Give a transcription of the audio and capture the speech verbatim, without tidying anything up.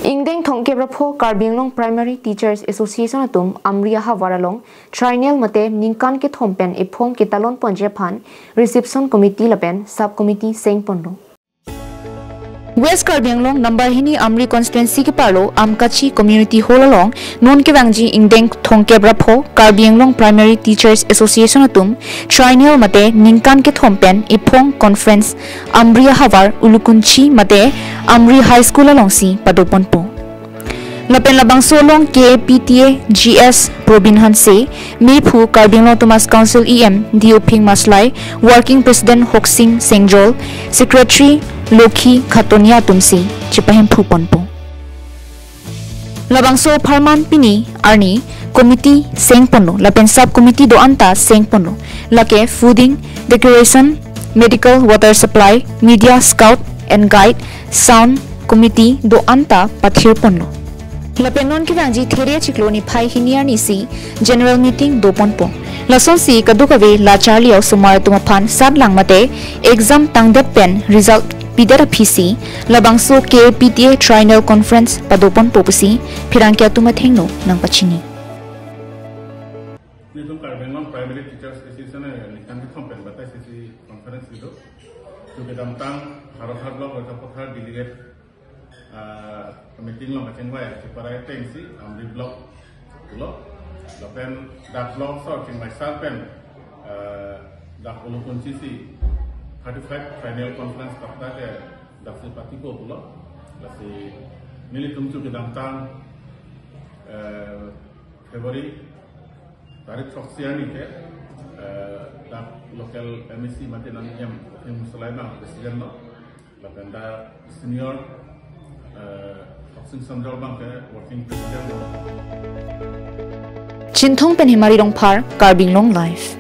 Ingdeng thomkep ra pho Karbi Anglong Primary Teachers Association atum Amri ahavar along triennial mate ningkan kethom pen ephong ketalon ponji aphan reception committee lapen sub committee seng ponlo. West Karbi Anglong number hini Amri constituency keparlo Amkachi Community Hall along non kevangji ingdeng thomkep ra pho Karbi Anglong Primary Teachers Association atum triennial mate ningkan kethom pen ephong conference Amri ahavar Ulukunchi mate Amri High School alongsi pado ponpo. Lapen labangso along K A P T A G S Probin Hanse, mephu Karbi Anglong Autonomous Council E M D Uphing Maslai, Working President Hoksing Sengjol, Secretary Lokhi Khatonia atumsi chepahemphu ponpo. Labangso apharman pini arni committee seng ponlo lapen sub committee do-an ta seng ponlo, lake fooding, decoration, medical, water supply, media, scout and guide, sound committee do-an ta pathir ponlo. Lapen non kevangji There chiklo niphai hini arnisi general meeting do ponpo. Lasonsi kadokave la charli osomar atum aphan satlang mate exam tangdet pen result pidet aphisi labangso K A P T A triennial conference pado ponpo pusi pherangke atum athengno nangpachini. Nelitum Karbi Anglong Primary Teachers Association ningkan kethom pen batai sesi conference kedo. Chukedamtang Howraghat Block Rojapathar delegate, ah, meeting along kachingvai achiparai atengsi Amri Block pulo. Lapen dak block sor chingvai sar pen, ah, dak Ulukunchi si thirty-five triennial conference kapta ke daksi patipo pulo. Lasi nelitum chukedamtang, eh, February tarik throksi arni ke, eh, dak local M A C mate nangji M Uphing Maslai abang president lo. Lapen dak senior, eh, Hoksing Sengjol abang ke working president lo. Chinthong pen Hemari Rongphar, Karbi Anglong Live.